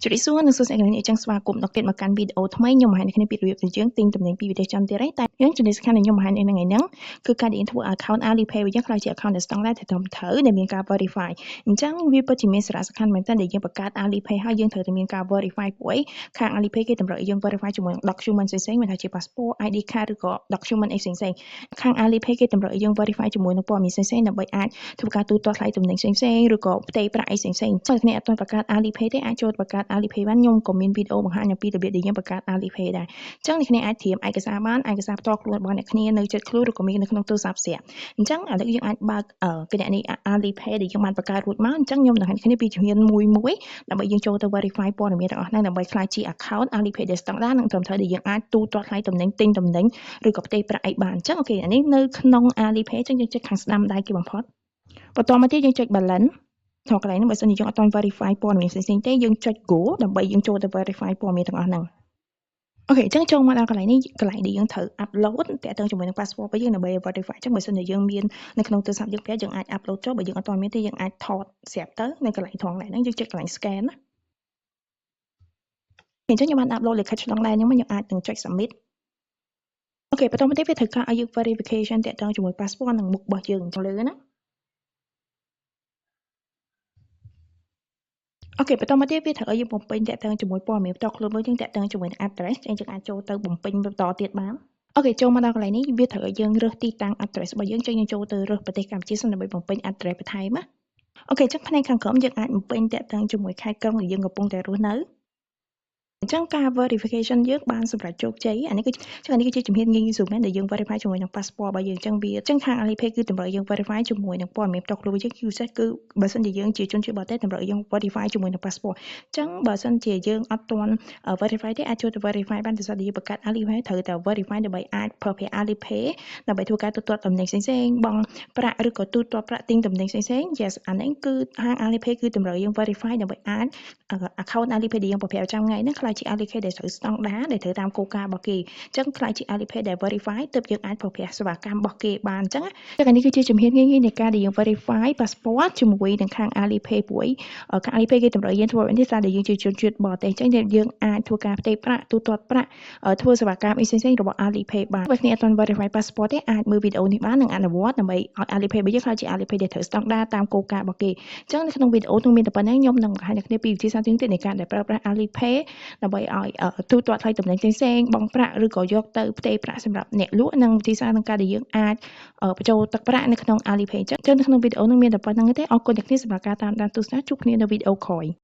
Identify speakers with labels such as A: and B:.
A: ជម្រាបសួរនិងសួស្តីអ្នកនាងចឹងស្វាគមន៍ដល់ទៀតមកកាន់វីដេអូថ្មីខ្ញុំបង្ហាញអ្នកគ្នាពីរបៀបដែលយើងទិញទំនិញពីប្រទេសចិនទៀតហើយតែយើងចំណុចសំខាន់ដែលខ្ញុំបង្ហាញនៅថ្ងៃហ្នឹងគឺការដែលយើងធ្វើ account Alipay របស់យើងក្លាយជា account ដែលស្តង់ដារដែលត្រឹមត្រូវដែលមានការ verify អញ្ចឹងវាពិតជាមានសារៈសំខាន់មែនទែនដែលយើងបង្កើត Alipay ហើយយើងត្រូវតែមានការ verify ព្រោះអីខាង Alipay គេតម្រូវឲ្យយើង verify ជាមួយនឹង document ផ្សេងៗមិនថាជា passport ID card ឬក៏ document អីផ្សេងៗខាង Alipay គេតម្រូវឲ្យយើង verify ជាមួយនឹងព័ត៌មានផ្សេងៗដើម្បីអាចធ្វើការទូទាត់ថ្លៃទំនិញផ្សេងៗឬក៏ផ្ទេរប្រាក់អីផ្សេងៗបើអ្នកអត់ទាន់បង្កើត Alipay ទេអាចចូលបង្កើត Alipay បានខ្ញុំក៏មានវីដេអូបង្ហាញអំពីរបៀបដែលយើងបង្កើត Alipay ដែរអញ្ចឹងអ្នកគ្នាអាចត្រៀមឯកសារបានឯកសារផ្ទាល់ខ្លួនរបស់អ្នកគ្នានៅជិតខ្លួនឬក៏មាននៅក្នុងទូរស័ព្ទស្រាប់អញ្ចឹងឥឡូវយើងអាចបើកគណនី Alipay ដែលយើងបានបង្កើតរួចមកអញ្ចឹងខ្ញុំនឹងឲ្យគ្នាពីជំហានមួយមួយដើម្បីយើងចូលទៅ verify ព័ត៌មានទាំងអស់ហ្នឹងដើម្បីក្លាយជា account Alipay ដែលស្តង់ដារនិងត្រឹមត្រូវដែលយើងអាចទូទាត់ថ្លៃទំនិញទិញទំនិញឬក៏ផ្ទេរប្រាក់អីបានអញ្ចឹង OK អានេះនៅក្នុង Alipay អញ្ចឹងយើងចុចខាងស្ដាំដៃគេបំផុតបន្តមកទៀតយើងចុច balance ត្រង់កន្លែងហ្នឹងបើសិនជាយើងអត់ទាន់ verify ព័ត៌មានផ្សេងៗទេយើងចុច go ដើម្បីយើងចូលទៅ verify ព័ត៌មានទាំងអស់ហ្នឹង OK អញ្ចឹងចូលមកដល់កន្លែងនេះកន្លែងដែលយើងត្រូវ upload តាក់ទងជាមួយនឹង passport របស់យើងដើម្បី verify អញ្ចឹងបើសិនជាយើងមាននៅក្នុងទូរស័ព្ទយើងប្រាប់យើងអាច upload ចូលបើយើងអត់ទាន់មានទេយើងអាចថតស្រាប់ទៅនៅកន្លែងត្រង់ហ្នឹងយើងចុចកន្លែង scan ណាអញ្ចឹងខ្ញុំបាន upload លិខិតឆ្លងដែនខ្ញុំខ្ញុំអាចនឹងចុច submit OK បន្តមកទៀតវាត្រូវការឲ្យយើង verification តាក់ទងជាមួយ passport និងមុខរបស់យើងលើណា OK បន្តមកទៀតវាត្រូវឲ្យយើងបំពេញតាក់ទងជាមួយព័ត៌មានផ្ទាល់ខ្លួនរបស់យើងតាក់ទងជាមួយនឹង address អញ្ចឹងយើងអាចចូលទៅបំពេញបន្តទៀតបាន OK ចូលមកដល់កន្លែងនេះវាត្រូវឲ្យយើងរើសទីតាំង address របស់យើងចឹងយើងចូលទៅរើសប្រទេសកម្ពុជាសិនដើម្បីបំពេញ address បន្ថែមណា OK អញ្ចឹងផ្នែកខាងក្រោមយើងអាចបំពេញតាក់ទងជាមួយខេត្តក្រុងដែលយើងកំពុងតែរស់នៅអញ្ចឹងការ verification យើងបានសម្រេចជោគជ័យអានេះគឺចឹងអានេះគឺជាជំហានងាយស្រួលមែនដែលយើង verify ជាមួយនឹង passport របស់យើងអញ្ចឹងវាអញ្ចឹងខាង Alipay គឺតម្រូវយើង verify ជាមួយនឹងព័ត៌មានផ្ទាល់ខ្លួនរបស់យើងគឺពិសេសគឺបើសិនជាយើងជាជនជាតិបរទេសតម្រូវយើង verify ជាមួយនឹង passport អញ្ចឹងបើសិនជាយើងអត់ទាន់ verify ទេអាចចូលទៅ verify បានដោយសារតែយើងបង្កើត Alipay ត្រូវតែ verify ដើម្បីអាចប្រើប្រាស់ Alipay ដើម្បីធ្វើការទូទាត់ទំនិញផ្សេងៗបង់ប្រាក់ឬក៏ទូទាត់ប្រាក់ទិញទំនិញផ្សេងៗ Yes អានេះគឺហាង Alipay គឺតម្រូវយើង verify ដើម្បីអាច account Alipay ដែលយើងប្រើប្រាស់ប្រចាំថ្ងៃហ្នឹងក្លាយជា Alipay ដែលត្រូវស្តង់ដារដែលត្រូវតាមគោលការណ៍របស់គេអញ្ចឹងក្លាយជា Alipay ដែល verify ទើបយើងអាចប្រើប្រាស់សេវាកម្មរបស់គេបានអញ្ចឹងចឹងនេះគឺជាជំហានងាយៗនៃការដែលយើង verify passport ជាមួយនឹងខាង Alipay ព្រោះខាង Alipay គេតម្រូវយើងធ្វើនេះសារដែលយើងជាជនជាតិបរទេសអញ្ចឹងយើងអាចធ្វើការផ្ទេរប្រាក់ទូទាត់ប្រាក់ធ្វើសេវាកម្មអីផ្សេងៗរបស់ Alipay បានបើគ្នាអត់ទាន់ verify passport ទេអាចមើលវីដេអូនេះបាននិងអនុវត្តដើម្បីឲ្យ Alipay របស់យើងក្លាយជា Alipay ដែលត្រូវស្តង់ដារតាមគោលការណ៍របស់គេអញ្ចឹងនៅក្នុងវីដេអូនោះមានតែប៉ុណ្្នឹងខ្ញុំនឹងបង្ហាញអ្នកគ្នាពីវិធីសាស្ត្រទៀតនៃការដែលប្រើប្រាស់ Alipay ដើម្បីឲ្យទូទាត់ថ្លៃទំនិញផ្សេងៗបង់ប្រាក់ឬក៏យកទៅផ្ទេរប្រាក់សម្រាប់អ្នកលក់និងវិធីសាស្ត្រក្នុងការដែលយើងអាចបញ្ចូលទឹកប្រាក់នៅក្នុង Alipay អញ្ចឹងនៅក្នុងវីដេអូនេះមានតែប៉ុណ្្នឹងទេអរគុណអ្នកគ្នាសម្រាប់ការតាមដានទស្សនាជួបគ្នានៅវីដេអូក្រោយ។